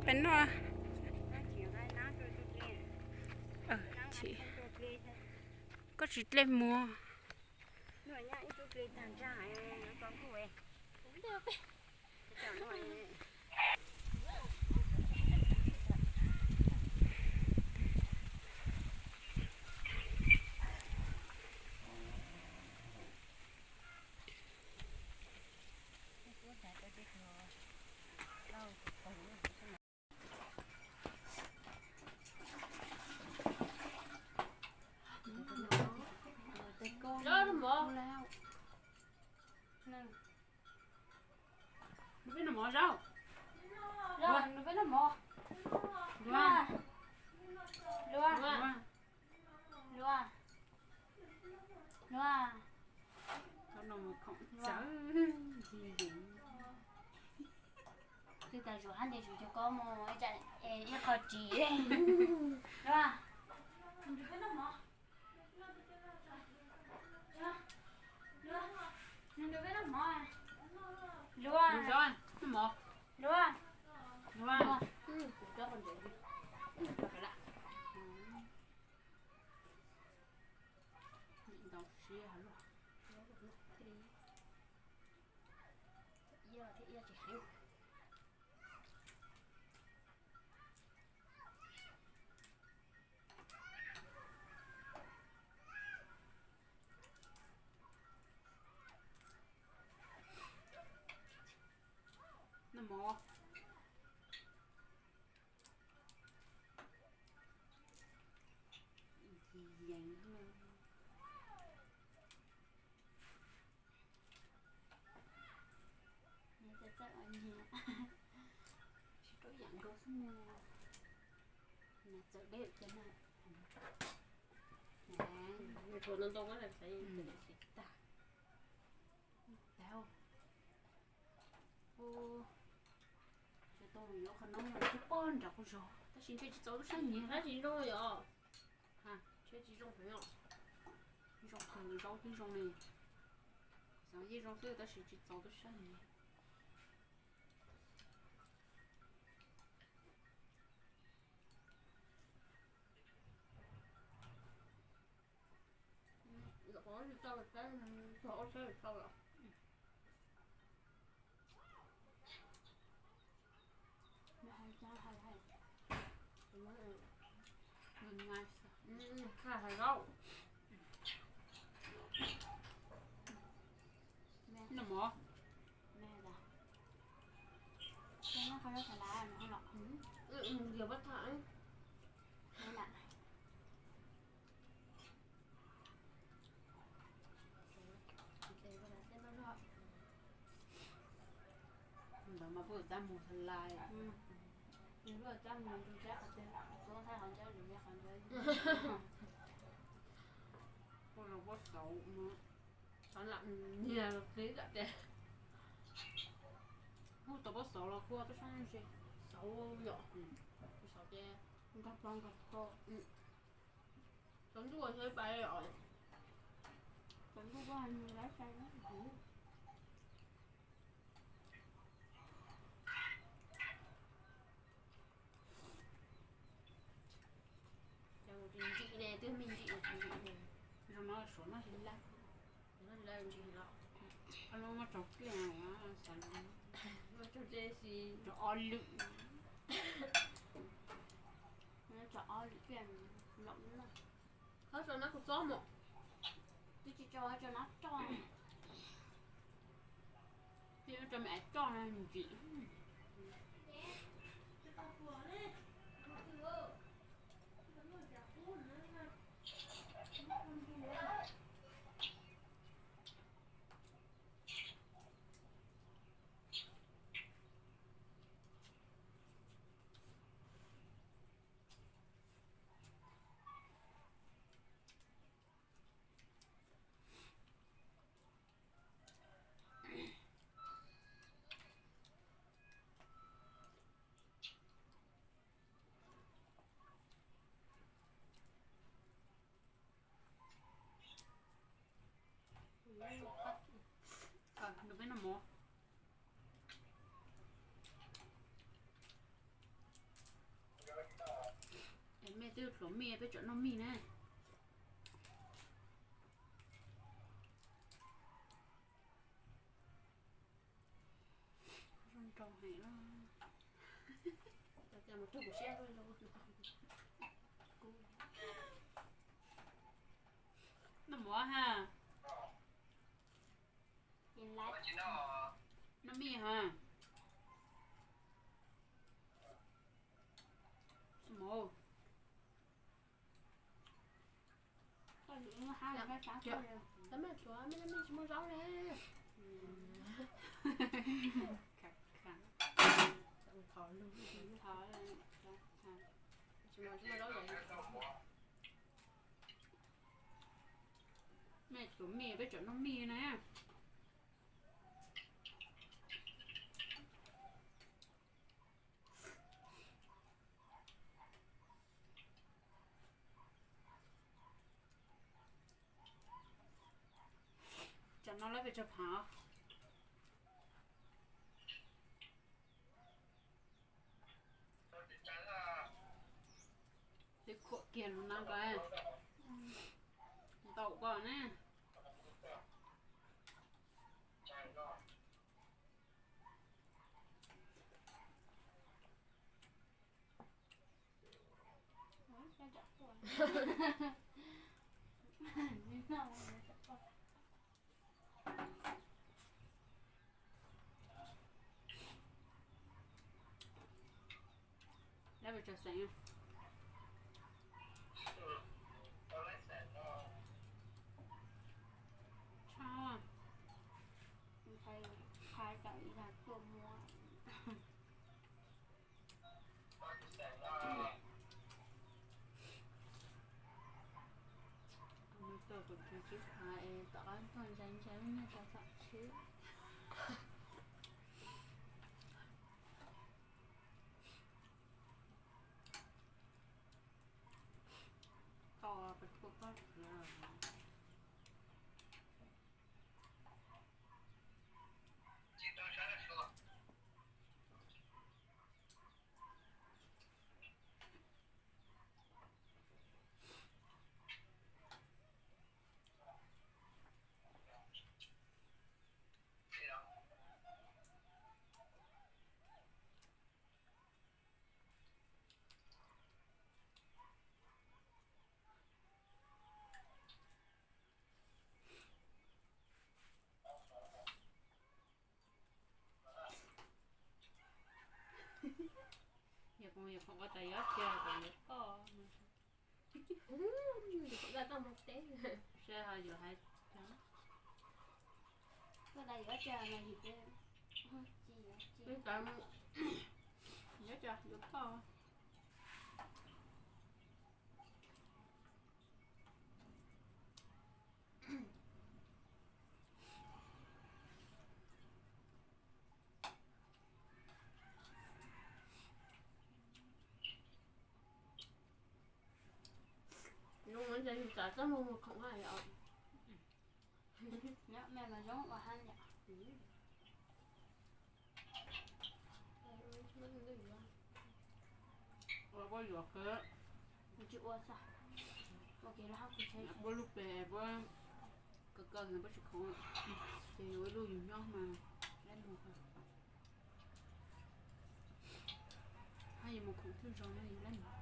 Peb no, koj tsis dlej muag. Nws peb noj mov zaub. Nws peb noj mov. Lua. Lua. Lua. Lua. Txawv. Twb tas zuag hab ntes zuag cov koj mus ib qho ris. Lua. Nws peb noj mov. Lua. Lua. Lua. Ntau siab luaj. Thiab ib, thiab ib tsis heev. Noj mov. Yees. Txawj txawj ua nyias. Tsis rau yam nkaus xwb mas. Txawm deb tiag na. Thaum no ntau koj tsis tag. Tau. Ua, tsis tau yuav qhov no twb poob nram qub zos tab sis ntshe tsis txaus lub sab nyiag. Tab sis zoo yom. Tsis zoo, zoo kawg, zaub twb zoo li. Xav yeej zoo xwb tab sis tsis txaus lub sab nyiag. Lawv qhov tsis tau, tau ob tsheb tsis tau lawm. Noj mov. Ntawd mas pub txaj muag tag lais. Kuj los pob xauv no, xav lam nyiag los peb lam tias. Kuj tau pob xauv los kuj tub sab ntse, xauv yom, xauv ces nkag plaws nkag kho. Tsaus ntuj xyov pais os. Tsaus ntuj kuj lab sai. Ces ntsim ne, twb me ntsim ntsim ne. Zoo no suav no xyov lab, lab ntsim los. Muab tsaus pliaj, xav muab tsaus pliaj si rau ob lwm. Tso ob lwm pliaj lom no. Qhov tso nab kuv txob mus. Twb tsis tso, tso nab roj. Twb tso me aiv roj ntsim. Twb tluav mij peb tseem noj mij na. Zoo nraug heev los. Noj mov ha. Noj mij ha. Mov. Tau maj tshuav, mej tsis muaj zaub ne. Mej tluav mij peb tseem noj mij na. Tsam no lawv pes tsawg phav? Twb khuam kiag no na ko. Ntau ko na. Lawv pes tsawg xeem? Tshaj. Ntshai, ntshai tsam ib tug tuaj muab. Nws tuaj kuv tsis phav es tom qab tuaj ntshai ntshai lub neej txom txom tsheb. Tau pes tsawg pab. Yog kuv, yog kuv ua tas yuav tsaug kom yuav toj. Seb ho yuav hais, koj tas yuav tsaug no yus, yuav tsaug yuav toj. Zoo ua cas yus xav txoj moo mus khoom haj yom. Nyob me mas zoo ua haj yom. Ua puab yuav khwv, tsis ua xwb, ua kev laj hab kuv tsheb, puab lub peg puab kaw kaw puab tsis khoom, ces yuav ib lub yus nyob mas laib mus. Hab yus mus khoom twg zoo no yus laib mus.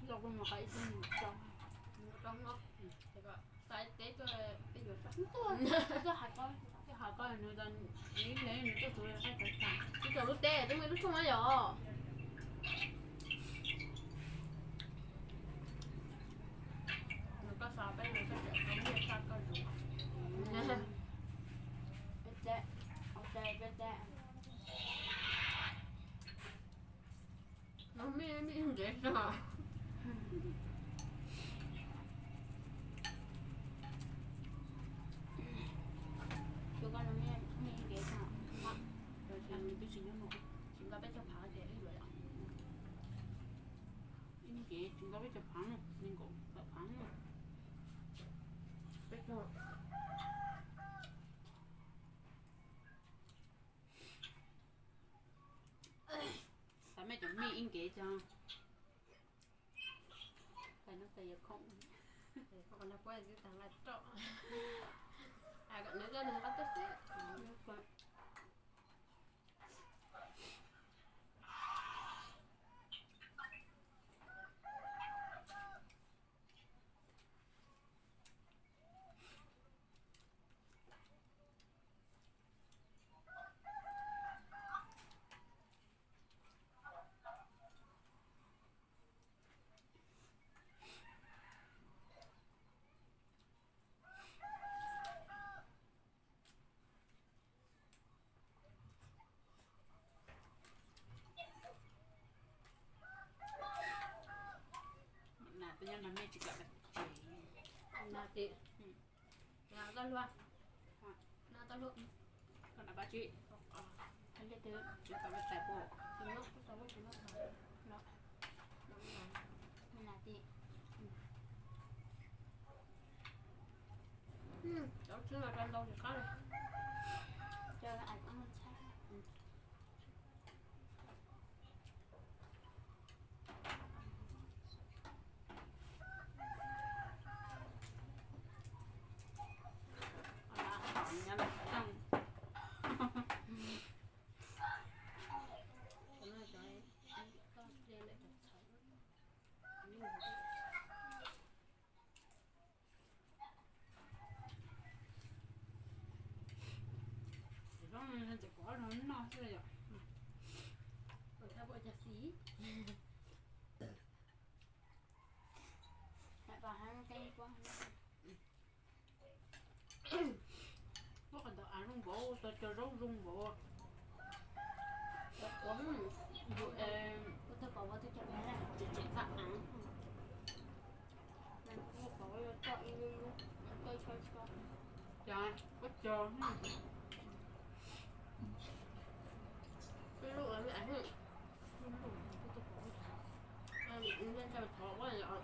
Los kuv mus qhov ib tug mus rau, mus rau noj, xav teb tuaj peb yuav tso. Twb hais koj, twb hais koj nws tas ib hle nws tuaj txug qab cov tas. Tsis txog lub teb twb muaj ib lub rooj na yom. Nws koj xav peb mus txog tseem tau nyiaj txag koj zus. Peb teb, ua teb peb teb. No mij, mij nkev tag. Tus koj no mij nkev tag. Tsis nqa peb caug phav ces ib yuav yom. Ib nkev tsis nqa peb caug phav no, nees nkaum tawm phav no. Peb caug. Ib nkev cog. Tais no tais yog khoom. Tais no puab twb tag nqaij roj. Kom nws zaj nws qab teb xwb. Nas, peb nyob nrog mej tsis kam ua tsev. Nas tim, Nas toj hlua, Nas toj hlua, koj Nas pab tsis, Nas toj hlua tais pua, Nas tim. Cov txwb no rau ntau tsis qab li. Zoo li ntawd ces kuv ob leeg noj xwb yom. Muab qhov ntawd av zoo npaum, tau cog zaub zoo npaum. Tseem tseem txhaj av. Cas, ua cog, ib lub av, ib lub, ib lub, thov ua.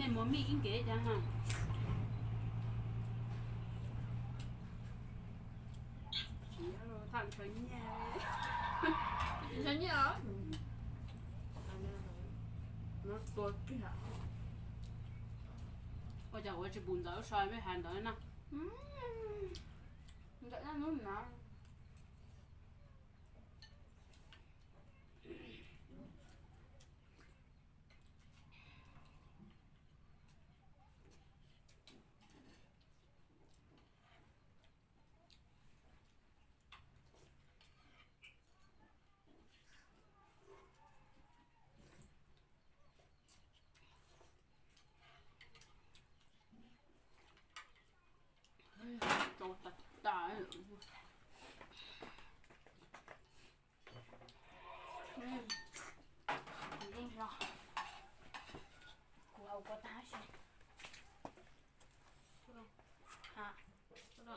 Mej mus mij ib nkev cas ha. Tham ntshaw nyiaj. Ntshaw nyiaj os. Ua cas ua tsis pum ntawv so mej has ntawv no. Ntawm no hnub no. Tsau tas tas. Yeej los, kuv ua kuv tag si. Ha, no.